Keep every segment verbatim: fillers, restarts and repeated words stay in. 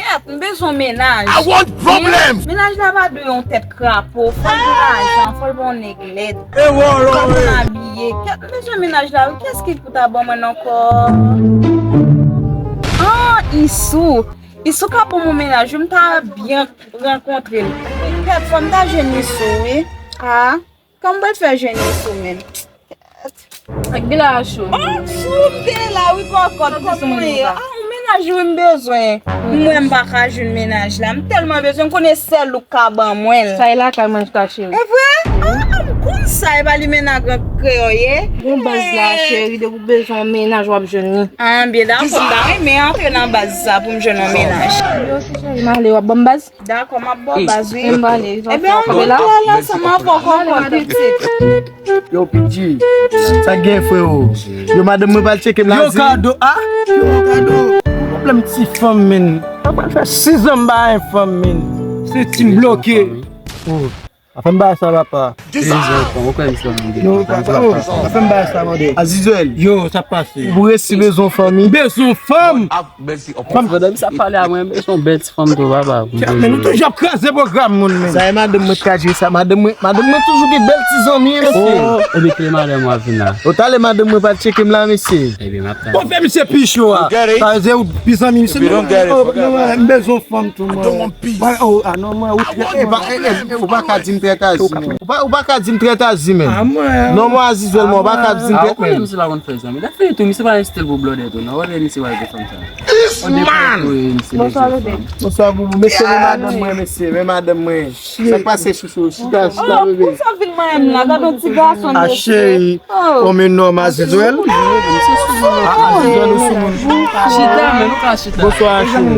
Kèt, m bezwen yon mennaj. I want problem! Mennaj la pa dwe yon tèt krapo, fò l gen lajan, fò l pa yon nèg lèd. E wòlò, fò l konn abiye. Kèt, m bezwen mennaj la, wi, kiyès ki pou ta ban mwen l ankò? Ah, Isou. Isou ka ban mwen mennaj, wi, m ta byen rankontre l. Kèt, fò m ta jwenn Isou, wi. Ah. Kòman m pral fè jwenn Isou menm? Ak Bila Achou. Oh, sou te la, wi, kòkòt, kòman w ye? Ah, yon mennaj, wi, m bezwen. Mwen, m pa ka jwenn mennaj la. M tèlman bezwen, m konnen sèl ou k ka ban mwen l. Sa e lakay mwen chita, cheri. E vre? Ah, m konn sa, e pa li menm nan Gran Kreyòl ye. Bon baz la, cheri, depi w bezwen yon mennaj, w ap jwenn li. Ah, byen, dakò, m ta renmen antre nan baz sa pou m jwenn yon mennaj. Yo, si cheri, m ale, w ap ban m baz? Dakò, m ap ba w baz, wi. Ebyen, ann ale la, ansanm avè w, kòkòt, pitit. Yo, P G, sa gen, frero? Yo, madanm mwen pral tcheke m la. Yo, Kado, ah? Yo, Kado. Pwoblèm ti fanm, menn. Sa pral fè sis zan m pa gen fanm, menn. Se ti m bloke. Oh. Pa fè m bagay sa, papa. Non, papa, oh, pa fè m bagay sa, mande. Azizwèl. Yo, sa pase. Ou resi bezwen fanmi? Bezwen fanm. Fanm. Madanm sa pale a mwen, bezwen bèl ti fanm tou, papa. Men nou toujou ap kraze pwogram moun, men. Sa e madanm mwen k ka jere sa. Madanm mwen, madanm mwen toujou gen bèl ti zanmi, mesye. Oh, ebyen, kilè madanm w ap vin la? Ou talè madanm mwen pral tcheke m la, mesye. Ebyen, m ap tann. Ou fè misye pi cho a. Sa vle di ou pi zanmi misye. M bezwen fanm tou, mwen. Mwen, oh, ah, non, mwen, ou, e pa, e, e, ou pa ka di m trèt Azi, men. Ou pa, ou pa ka di m trèt Azi, men. Ah, mwen. Non, mwen, Azizwèl, mwen, ou pa ka di m trèt, men. Ah, ou konnen misye pa konn fè zanmi. Lè fini tou, misye pa gen stil pou blòdè tou, non. Wè lè misye pral gen fanm sa. Isman! Bonswa, bebe. Bonswa, boubou. Mesye, men madanm mwen, mesye, men madanm mwen. Sa k pase, chouchou? Chita, chita, bebe. Konsa w vin manyen m la, gade yon ti gason, mesye. Ah, cheri. Oh, men non, Azizwèl. Ah, Azizwèl, ou soumoun. Chita, men nou ka chita. Bonswa, cheri.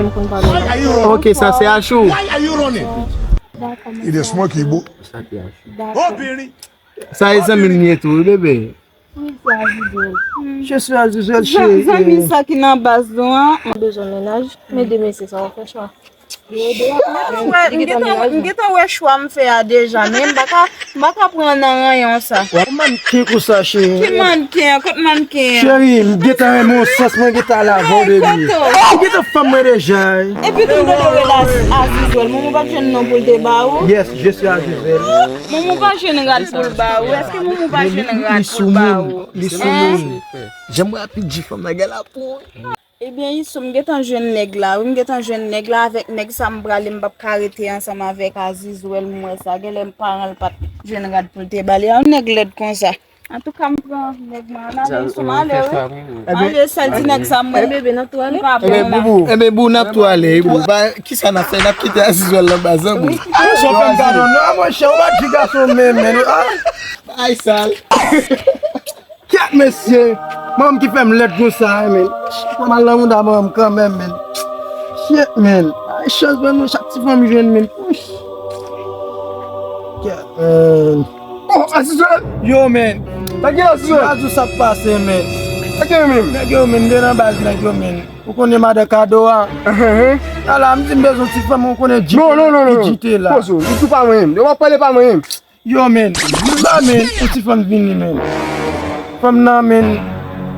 Ok, sa se Achou. Why are you running? It is smoky, boo. Sa e zanmi m ye tou, wi, bebe. Je suis Azizwèl, cheri. Zanmi sa ki nan baz nou an. Mwen bezwen mennaj, men de mesye sa w fè chwa. M gentan wè, m gentan wè chwa m fè a deja, men m pa ka, m pa ka pran nan ranyon sa. Ou manken konsa, cheri. Ki manken? Kot manken an? Cheri, m gentan renmen yon sans, mwen gentan al avè w depi. Ou gentan fanm mwen deja. Epi tou m tande w rele Azizwèl, Moumou pa t jwenn non pou l te ba ou? Yes, je suis Azizwèl. Moumou pa jwenn rad pou l ba ou? Èske Moumou pa jwenn rad pou l ba ou? Li soumoun. Jan m wè P G fanm nan gen la pou. Ebyen, Isou, m gentan jwenn nèg la, wi, m gentan jwenn nèg la, avèk nèg sa m prale, m p ap ka rete ansanm avèk Azizwèl, m wè sa, genlè paran l pa t jwenn rad pou l te ba li, yon nèg lèd konsa. Antouka, m pran nèg mwen, ann ale, Isou, m ale, wi. M ale, sèl ti nèg sa m wè. Ebyen, boubou, ebyen, boubou, n ap tou ale, wi, boubou. Kisa n ap fè? N ap kite Azizwèl nan baz lan, boubou. Monchè, ou fè m gade w non, monchè, ou pa di gason menm, men, ah. Ay, sal. Kèt, mesye! Manman m ki fè m lèd konsa, men. Shit, m al nan mouda manman m kanmenm, men. Shit, men. Ay, chans, men, mwen, chak ti fanm jwenn, men. Kèt, men. Oh, Azizwèl! Yo, men. Sa gen, Azizwèl? Azou, sa k pase, men. Sa gen, men? Nèg yo, men, m te nan baz nèg yo, men. Ou konnen madan Kado a? Ala, m di m bezwen ti fanm, ou konnen Djite la. Non, non, non, non. Poze w, ou tou pa mwen menm. Yo, w ap pale pa mwen menm. Yo, men, m ba, men, yon ti fanm vini, men. Fanm nan, men,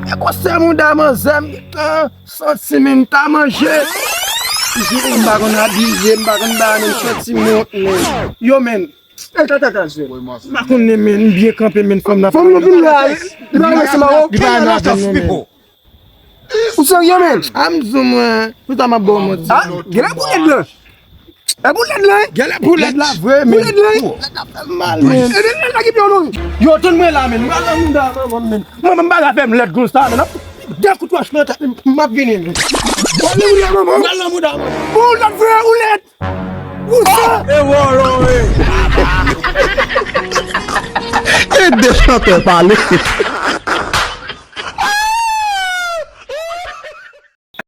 e gwosè mouda manzè, m gentan santi, men, m ta manje. M pa konn abiye, m pa konn ba, men, m santi m wont, men. Yo, men. E, ta, ta, ta, zwe. M pa konnen, men, m byen kanpe, men, fanm nan. Fanm nan vin la, li pa renmen se mawo. Li pa renmen avè m, men. Ou serye, men? A, m di w, mwen, pou sa m ap ba w manti. A, genlè pou lèd lan. E pou lèd lan, wi. Genlè pou lèd la vre, men. Pou lèd lan, wi. Lèd la fè m mal, men. E lèd la ki pi non. Yo, tann mwen la, men. Mwen la mouda manman m, men. Mwen, mwen pa ka fè m lèd konsa, men. Ap de kout wòch nan tèt, m ap vini, men. Mwen la mouda manman m. Mwen la mouda manman m. Ou lèd vre, ou lèd. Ou sa? E wòlò, wi. E de chantè pale.